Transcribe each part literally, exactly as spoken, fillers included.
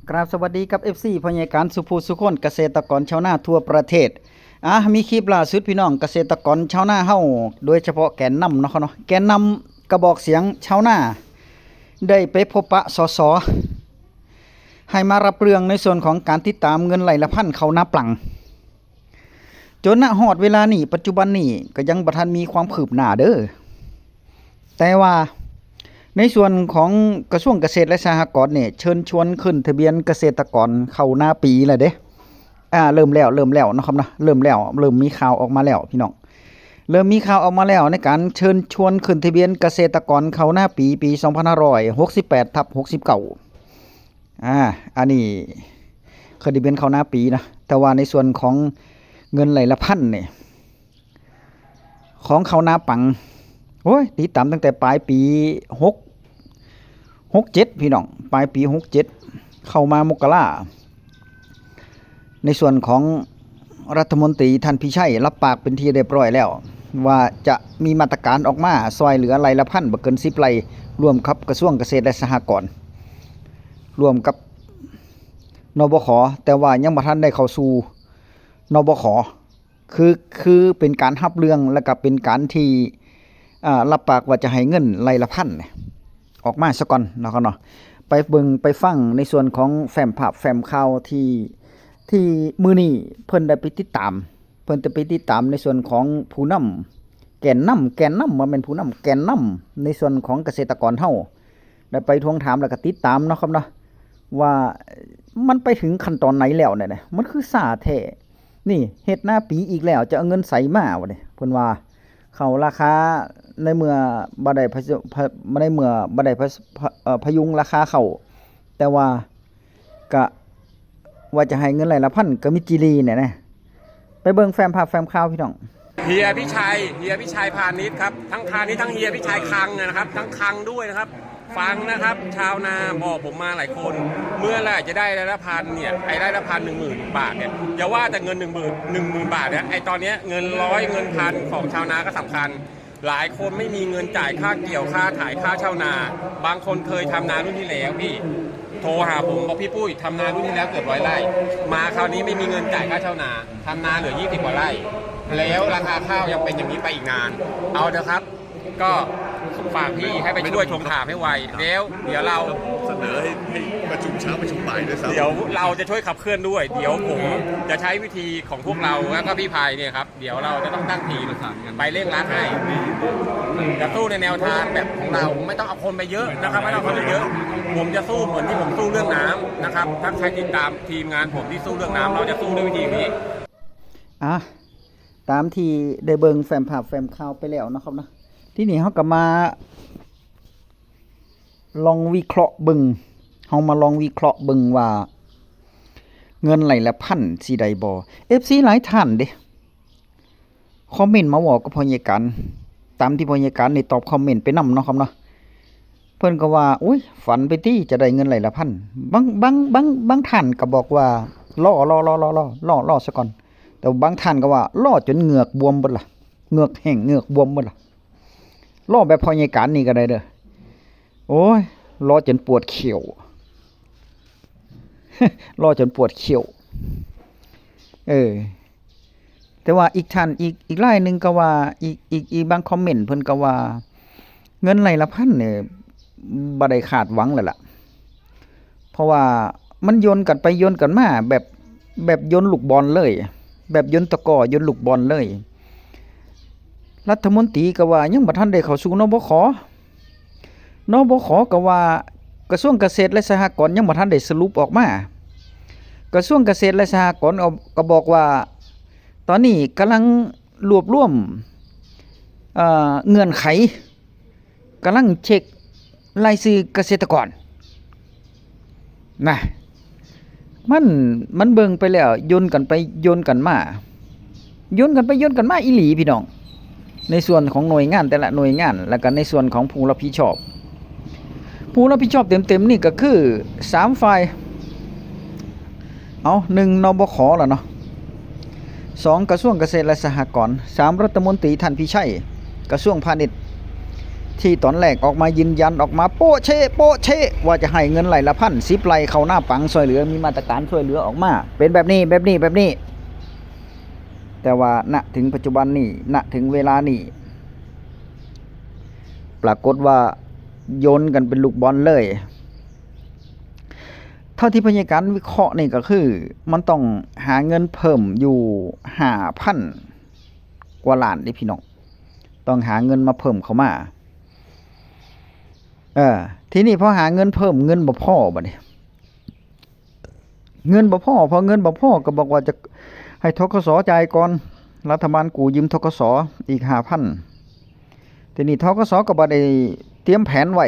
กราบสวัสดีกับ เอฟซี พ่อใหญ่การสุภูสุคน เกษตรกรชาวนาทั่วประเทศ อ่ะ มีคลิปล่าสุดพี่น้องเกษตรกรชาวนาเฮา โดยเฉพาะแกนนำเนาะครับเนาะ แกนนำกระบอกเสียงชาวนา ได้ไปพบปะ สส ให้มารับเรื่องในส่วนของการติดตามเงินไร่ละพันเข้านาปลัง จนณฮอดเวลานี้ ปัจจุบันนี้ก็ยังบ่ทันมีความคืบหน้าเด้อ แต่ว่าในส่วนของกระทรวงเกษตรและสหกรณ์เนี่ย เชิญชวนขึ้นทะเบียนเกษตรกรเข้านาปีแล้วเด้ อ่า เริ่มแล้ว เริ่มแล้วเนาะครับเนาะ เริ่มแล้ว เริ่มมีข่าวออกมาแล้วพี่น้อง เริ่มมีข่าวออกมาแล้วในการเชิญชวนขึ้นทะเบียนเกษตรกรเข้านาปี ปี สองพันห้าร้อยหกสิบแปดทับหกสิบเก้า อ่า อันนี้ขึ้นทะเบียนเข้านาปีนะ แต่ว่าในส่วนของเงินไร่ละพันเนี่ย ของเข้านาปลัง โอ้ย ติดตามตั้งแต่ปลายปี หก หกเจ็ด พี่น้อง ปลายปี หกเจ็ด เข้ามามกรา ในส่วนของรัฐมนตรีท่านพิชัยรับปากเป็นที่เรียบร้อยแล้ว ว่าจะมีมาตรการออกมาซอยเหลือไร่ละพันบ่เกินสิบไร่ ร่วมกับกระทรวงเกษตรและสหกรณ์ ร่วมกับ นบข แต่ว่ายังบ่ทันได้เข้าสู่ นบข คือ คือเป็นการรับเรื่อง แล้วก็เป็นการที่ อ่า รับปากว่าจะให้เงินไร่ละพันเนี่ย ออกมาซะก่อนเนาะครับเนาะ ไปเบิ่งไปฟังในส่วนของแฟ้มภาพแฟ้มข่าวที่ ที่มื้อนี้เพิ่นได้ไปติดตาม เพิ่นจะไปติดตามในส่วนของผู้นำ แกนนำ แกนนำ บ่แม่นผู้นำ แกนนำในส่วนของเกษตรกรเฮา ได้ไปทวงถามแล้วก็ติดตามเนาะครับเนาะ ว่ามันไปถึงขั้นตอนไหนแล้วเนี่ยนะ มันคือช้าแท้ นี่เฮ็ดนาปีอีกแล้ว จะเอาเงินไสมา ว่าเด้ เพิ่นว่า เข้าราคา ในเมื่อบ่ได้พะ พะ ในเมื่อบ่ได้พะ พะ เอ่อ พยุงราคาเข้า แต่ว่าก็ว่าจะให้เงินไร่ละพันก็มีจีรีเนี่ยนะ ไปเบิ่งแฟ้มภาพแฟ้มข่าวพี่น้อง เฮียพิชัย เฮียพิชัยพาณิชย์ครับ ทั้งพาณิชย์ทั้งเฮียพิชัยคลังนะครับ ทั้งคลังด้วยนะครับ ฟังนะครับ ชาวนาบอกผมมาหลายคน เมื่อไหร่จะได้ไร่ละพันเนี่ย ไอ้ไร่ละพัน หนึ่งหมื่นบาทเนี่ย อย่าว่าแต่เงิน หนึ่งหมื่น หนึ่งหมื่นบาทเนี่ย ไอ้ตอนเนี้ยเงินร้อยเงินพันของชาวนาก็สำคัญ หลายคนไม่มีเงินจ่ายค่าเกี่ยว ค่าไถ ค่าเช่านา บางคนเคยทำนารุ่นที่แล้วพี่ โทรหาผมบอก พี่ปุ้ยทำนารุ่นที่แล้วเกือบร้อยไร่ มาคราวนี้ไม่มีเงินจ่ายค่าเช่านา ทำนาเหลือ ยี่สิบกว่าไร่ แล้วราคาข้าวยังเป็นอย่างนี้ไปอีกนาน เอาเถอะครับ ก็ฝากพี่ให้ไปช่วยทวงถามให้ไว แล้วเดี๋ยวเรา เสนอให้ให้ประชุมเช้าประชุมบ่ายด้วยซ้ำ เดี๋ยวเราจะช่วยขับเคลื่อนด้วย เดี๋ยวผมจะใช้วิธีของพวกเราแล้วก็พี่พายเนี่ยครับ เดี๋ยวเราจะต้องตั้งทีมไปเร่งรัดให้ จะสู้ในแนวทางแบบของเรา ไม่ต้องเอาคนไปเยอะนะครับ ไม่ต้องเอาคนไปเยอะ ผมจะสู้เหมือนที่ผมสู้เรื่องน้ำนะครับ ถ้าใครติดตามทีมงานผมที่สู้เรื่องน้ำ เราจะสู้ด้วยวิธีนี้ อ่ะ ตามที่ได้เบิ่งแฟ้มภาพแฟ้มข่าวไปแล้วเนาะครับเนาะ ทีนี้เฮาก็มาลองวิเคราะห์เบิ่ง เฮามาลองวิเคราะห์เบิ่งว่า เงินไร่ละพันสิได้บ่ เอฟซี หลายท่านเด้ คอมเมนต์มาเว้ากับพ่อใหญ่การ ตามที่พ่อใหญ่การได้ตอบคอมเมนต์ไปนำเนาะครับเนาะ เพิ่นก็ว่า อุ๊ย ฝันไปติ จะได้เงินไร่ละพัน บาง บาง บาง บางท่านก็บอกว่า รอ รอ รอ รอ รอ รอ รอซะก่อน แต่บางท่านก็ว่า รอจนเหงือกบวมเบิดล่ะ เหงือกแห้ง เหงือกบวมเบิดล่ะ รอแบบพ่อใหญ่การนี่ก็ได้เด้อ โอ้ย รอจนปวดเขี้ยว รอจนปวดเขี้ยว เออ แต่ว่าอีกท่าน อีก อีกรายหนึ่งก็ว่า อีก อีก อีกบางคอมเมนต์เพิ่นก็ว่า เงินไร่ละพันเนี่ย บ่ได้คาดหวังแล้วล่ะ เพราะว่ามันโยนกันไปโยนกันมา แบบ แบบโยนลูกบอลเลย แบบโยนตะกร้อโยนลูกบอลเลย รัฐมนตรีก็ว่ายังบ่ทันได้เข้าสู่ นบข นบข ก็ว่า กระทรวงเกษตรและสหกรณ์ยังบ่ทันได้สรุปออกมา กระทรวงเกษตรและสหกรณ์เอา ก็บอกว่า ตอนนี้กำลังรวบรวม เอ่อ เงื่อนไข กำลังเช็ครายชื่อเกษตรกร นะ มัน มันเบิ่งไปแล้ว โยนกันไปโยนกันมา โยนกันไปโยนกันมาอีหลีพี่น้อง ในส่วนของหน่วยงานแต่ละหน่วยงาน แล้วก็ในส่วนของผู้รับผิดชอบ ผู้รับผิดชอบเต็มๆนี่ก็คือสามฝ่าย เอา หนึ่ง นบข แล้วเนาะ สอง กระทรวงเกษตรและสหกรณ์ สาม รัฐมนตรีท่านพิชัย กระทรวงพาณิชย์ ที่ตอนแรกออกมายืนยันออกมาโป๊ะเช๊ะโป๊ะเช๊ะว่าจะให้เงินไร่ละพัน สิบไร่เข้านาปังช่วยเหลือ มีมาตรการช่วยเหลือออกมา เป็นแบบนี้ แบบนี้ แบบนี้ แต่ว่าณถึงปัจจุบันนี้ ณถึงเวลานี้ ปรากฏว่าโยนกันเป็นลูกบอลเลย เท่าที่พยาการวิเคราะห์นี่ก็คือ มันต้องหาเงินเพิ่มอยู่ห้าพันกว่าล้านนี่พี่น้อง ต้องหาเงินมาเพิ่มเข้ามา เออ ทีนี้พอหาเงินเพิ่ม เงินบ่พอบัดนี้ เงินบ่พอ พอเงินบ่พอก็บอกว่าจะให้ ธ.ก.ส. จ่ายก่อน รัฐบาลกู้ยืม ธ.ก.ส. อีกห้าพัน ทีนี้ ธ.ก.ส. ก็บ่ได้เตรียมแผนไว้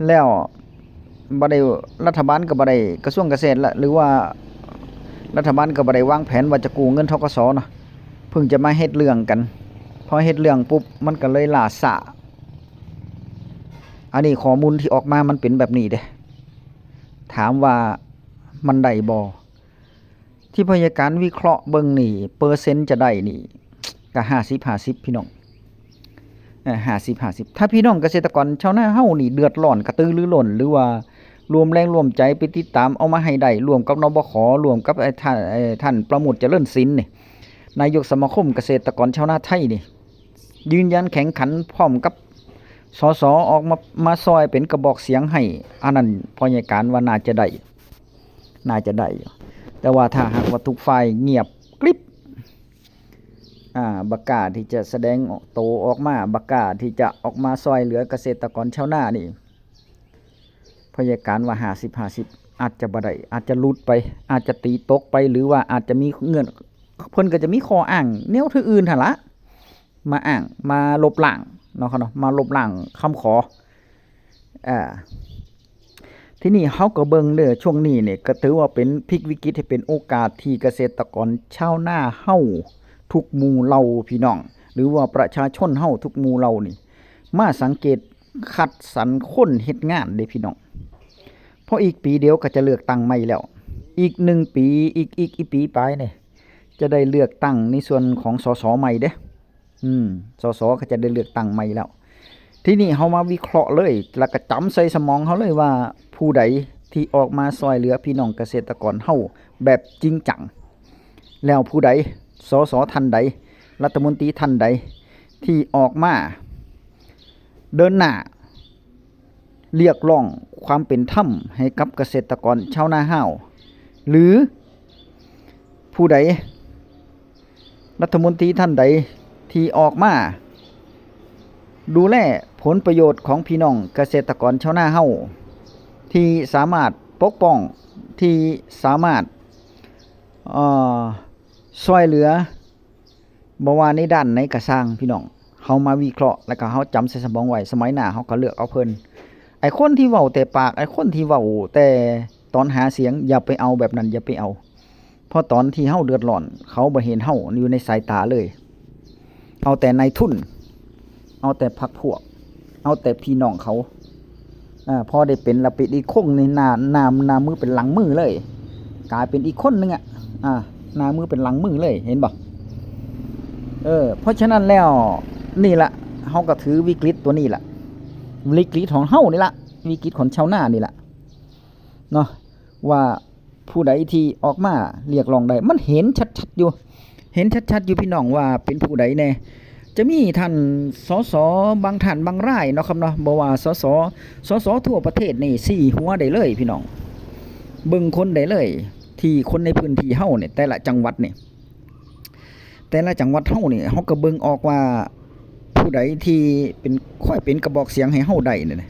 แล้วบ่ได้ รัฐบาลก็บ่ได้ กระทรวงเกษตรละ หรือว่ารัฐบาลก็บ่ได้วางแผนว่าจะกู้เงิน ธ.ก.ส. เนาะ เพิ่งจะมาเฮ็ดเรื่องกัน พอเฮ็ดเรื่องปุ๊บ มันก็เลยล่าช้า อันนี้ข้อมูลที่ออกมามันเป็นแบบนี้เด้ ถามว่ามันได้บ่ ที่พยาการวิเคราะห์เบิ่งนี่ เปอร์เซ็นต์จะได้นี่ ก็ห้าสิบห้าสิบ พี่น้อง เอ่อ ห้าสิบห้าสิบ ถ้าพี่น้องเกษตรกรชาวนาเฮานี่เดือดร้อนกระตือรือร้น หรือว่ารวมแรงรวมใจไปติดตามเอามาให้ได้ ร่วมกับ นบข. ร่วมกับไอ้ท่าน ไอ้ท่านประโมทเจริญศิลป์นี่ นายกสมาคมเกษตรกรชาวนาไทยนี่ ยืนยันแข็งขันพร้อมกับ สส. ออกมา มาซอยเป็นกระบอกเสียงให้ อันนั้นพยาการว่าน่าจะได้ น่าจะได้อยู่ แต่ว่าถ้าหากว่าทุกฝ่ายเงียบกริบ อ่า บ่กล้าที่จะแสดงโตออกมา บ่กล้าที่จะออกมาซอยเหลือเกษตรกรชาวนานี่ พยาการว่าห้าสิบห้าสิบ อาจจะบ่ได้ อาจจะหลุดไป อาจจะตีตกไป หรือว่าอาจจะมีเงื่อน เพิ่นก็จะมีข้ออ้างแนวอื่นหั่นละ มาอ้าง มาลบล้างเนาะครับเนาะ มาลบล้างคำขอ อ่า ทีนี้เฮาก็เบิ่งเด้อ ช่วงนี้เนี่ยก็ถือว่าเป็นพลิกวิกฤตให้เป็นโอกาสที่เกษตรกรชาวนาเฮาทุกหมู่เหล่าพี่น้อง หรือว่าประชาชนเฮาทุกหมู่เหล่านี่ มาสังเกตคัดสรรคนเฮ็ดงานเด้พี่น้อง เพราะอีกปีเดียวก็จะเลือกตั้งใหม่แล้ว อีกหนึ่งปี อีก อีก อีกปีปลายเนี่ย จะได้เลือกตั้งในส่วนของ สส. ใหม่เด้ อืม สส. ก็จะได้เลือกตั้งใหม่แล้ว ทีนี้เฮามาวิเคราะห์เลย แล้วก็จำใส่สมองเฮาเลยว่าผู้ใดที่ออกมาซอยเหลือพี่น้องเกษตรกรเฮาแบบจริงจัง แล้วผู้ใด สส. ท่านใด รัฐมนตรีท่านใด ที่ออกมาเดินหน้าเรียกร้องความเป็นธรรมให้กับเกษตรกรชาวนาเฮา หรือผู้ใด รัฐมนตรีท่านใดที่ออกมาดูแลผลประโยชน์ของพี่น้องเกษตรกรชาวนาเฮา ที่สามารถปกป้อง ที่สามารถ เอ่อ ซอยเหลือ บ่ว่าในด้านไหนก็ซ่างพี่น้อง เฮามาวิเคราะห์ แล้วก็เฮาจำใส่สมองไว้ สมัยหน้าเฮาก็เลือกเอาเพิ่น ไอ้คนที่เว้าแต่ปาก ไอ้คนที่เว้าแต่ตอนหาเสียง อย่าไปเอาแบบนั้น อย่าไปเอา เพราะตอนที่เฮาเดือดร้อน เขาบ่เห็นเฮาอยู่ในสายตาเลย เอาแต่นายทุน เอาแต่พรรคพวก เอาแต่พี่น้องเขา อ่า พอได้เป็นละเป็นอีกคนในหน้า หน้า หน้ามือเป็นหลังมือเลย กลายเป็นอีกคนหนึ่งอะ อ่า หน้ามือเป็นหลังมือเลย เห็นบ่ เออ เพราะฉะนั้นแล้ว นี่ละ เฮาก็ถือวิกฤตตัวนี้ละ วิกฤตของเฮานี่ละ วิกฤตของชาวนานี่ละ เนาะ ว่าผู้ใดที่ออกมาเรียกร้องได้ มันเห็นชัดๆอยู่ เห็นชัดๆอยู่พี่น้องว่าเป็นผู้ใดแน่ จะมีท่าน สส. บางท่านบางรายเนาะครับเนาะ บ่ว่า สส. สส. ทั่วประเทศนี่สี่หัวได้เลยพี่น้อง เบิ่งคนได้เลย ที่คนในพื้นที่เฮาเนี่ย แต่ละจังหวัดนี่ แต่ละจังหวัดเฮานี่ เฮาก็เบิ่งออกว่าผู้ใดที่เป็น ค่อยเป็นกระบอกเสียงให้เฮาได้นี่นะ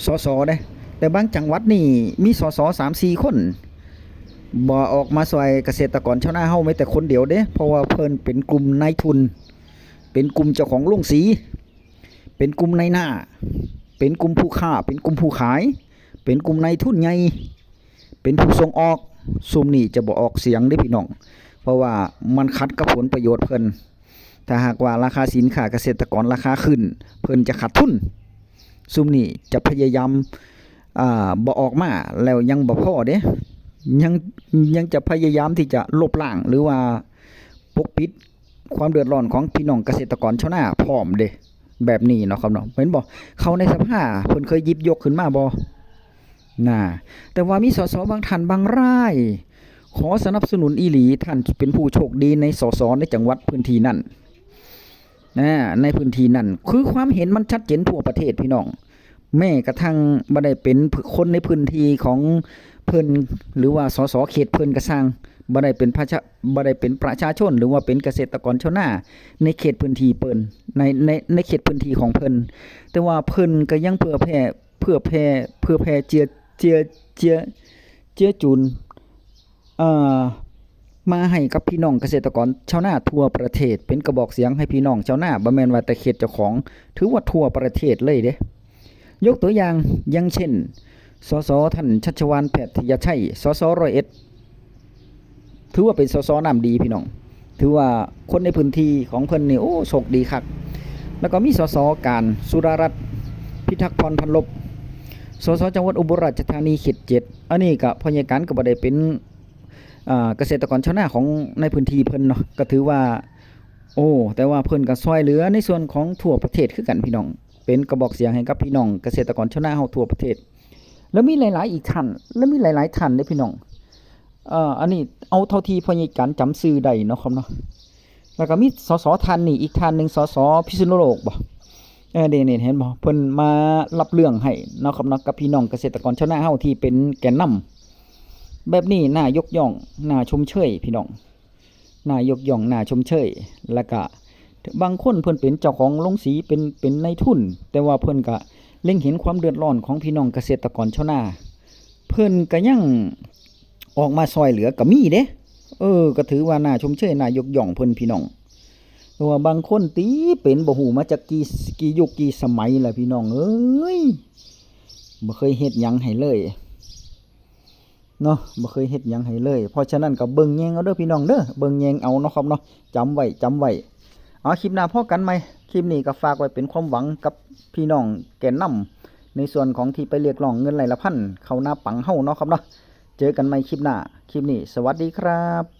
สส. เด้ แต่บางจังหวัดนี่มี สส. สามสี่คน บ่ออกมาซอยเกษตรกรชาวนาเฮาแม้แต่คนเดียวเด้ เพราะว่าเพิ่นเป็นกลุ่มนายทุน เป็นกลุ่มเจ้าของโรงสี เป็นกลุ่มนายหน้า เป็นกลุ่มผู้ค้า เป็นกลุ่มผู้ขาย เป็นกลุ่มนายทุนใหญ่ เป็นผู้ส่งออก ซุมนี้จะบ่ออกเสียงเด้พี่น้อง เพราะว่ามันขัดกับผลประโยชน์เพิ่น ถ้าหากว่าราคาสินค้าเกษตรกรราคาขึ้น เพิ่นจะขาดทุน ซุมนี้จะพยายาม อ่า บ่ออกมา แล้วยังบ่พอเด้ ยัง ยังจะพยายามที่จะลบล้าง หรือว่าปกปิดความเดือดร้อนของพี่น้องเกษตรกรชาวนาพร้อมเด้ แบบนี้เนาะครับเนาะ เห็นบ่ เขาในสภาเพิ่นเคยหยิบยกขึ้นมาบ่ น่ะ แต่ว่ามีสสบางท่านบางราย ขอสนับสนุนอีหลี ท่านเป็นผู้โชคดีในสสในจังหวัดพื้นที่นั้น นะ ในพื้นที่นั้น คือความเห็นมันชัดเจนทั่วประเทศพี่น้อง แม้กระทั่งบ่ได้เป็นคนในพื้นที่ของเพิ่น หรือว่าสสเขตเพิ่นก็ซ่าง บ่ได้เป็นประชา บ่ได้เป็นประชาชน หรือว่าเป็นเกษตรกรชาวนาในเขตพื้นที่เพิ่น ใน ใน ในเขตพื้นที่ของเพิ่น แต่ว่าเพิ่นก็ยังเผื่อแผ่ เผื่อแผ่ เผื่อแผ่เจือ เจือ เจือ เจือจุน เอ่อ มาให้กับพี่น้องเกษตรกรชาวนาทั่วประเทศ เป็นกระบอกเสียงให้พี่น้องชาวนา บ่แม่นว่าแต่เขตเจ้าของ ถือว่าทั่วประเทศเลยเด้ ยกตัวอย่าง อย่างเช่น สส ท่านชัชวาล แพทยชัย สส ร้อยเอ็ด ถือว่าเป็น สส น้ำดีพี่น้อง ถือว่าคนในพื้นที่ของเพิ่นนี่ โอ้ โชคดีคัก แล้วก็มี สส การ สุดารัตน์ พิทักษ์พรพันลบ สส จังหวัดอุบลราชธานีเขตเจ็ด อันนี้ก็พ่อใหญ่การก็บ่ได้เป็น อ่า เกษตรกรชาวนาของในพื้นที่เพิ่นเนาะ ก็ถือว่า โอ้ แต่ว่าเพิ่นก็ช่วยเหลือในส่วนของทั่วประเทศคือกันพี่น้อง เป็นกระบอกเสียงให้กับพี่น้องเกษตรกรชาวนาเฮาทั่วประเทศ แล้วมีหลายๆ อีกท่าน แล้วมีหลายๆ ท่านเด้อพี่น้อง เอ่อ อันนี้เอาเท่าที่พ่อใหญ่การจำชื่อได้เนาะครับเนาะ แล้วก็มี สส ท่านนี้อีกท่านหนึ่ง สส พิษณุโลกบ่ เออ นี่ นี่ เห็นบ่ เพิ่นมารับเรื่องให้เนาะครับเนาะ กับพี่น้องเกษตรกรชาวนาเฮาที่เป็นแกนนำ แบบนี้น่ายกย่อง น่าชมเชยพี่น้อง น่ายกย่อง น่าชมเชย แล้วก็บางคนเพิ่นเป็นเจ้าของโรงสี เป็น เป็นนายทุน แต่ว่าเพิ่นก็เล็งเห็นความเดือดร้อนของพี่น้องเกษตรกรชาวนา เพิ่นก็ยังออกมาช่วยเหลือก็มีเด้ เออ ก็ถือว่าน่าชมเชย น่ายกย่องเพิ่นพี่น้อง เพราะว่าบางคนติเป็นบ่ฮู้มาจากกี่ กี่ยุคกี่สมัยแล้วพี่น้องเอ้ย บ่เคยเฮ็ดหยังให้เลย เนาะ บ่เคยเฮ็ดหยังให้เลย เพราะฉะนั้นก็เบิ่งแยงเอาเด้อพี่น้องเด้อ เบิ่งแยงเอาเนาะครับเนาะ จำไว้ จำไว้ เอา คลิปหน้าพ้อกันใหม่ คลิปนี้ก็ฝากไว้เป็นความหวังกับพี่น้องแกนนำ ในส่วนของที่ไปเรียกร้องเงินไร่ละพัน เข้านาปังเฮาเนาะครับเนาะ เจอกันใหม่คลิปหน้า คลิปนี้สวัสดีครับ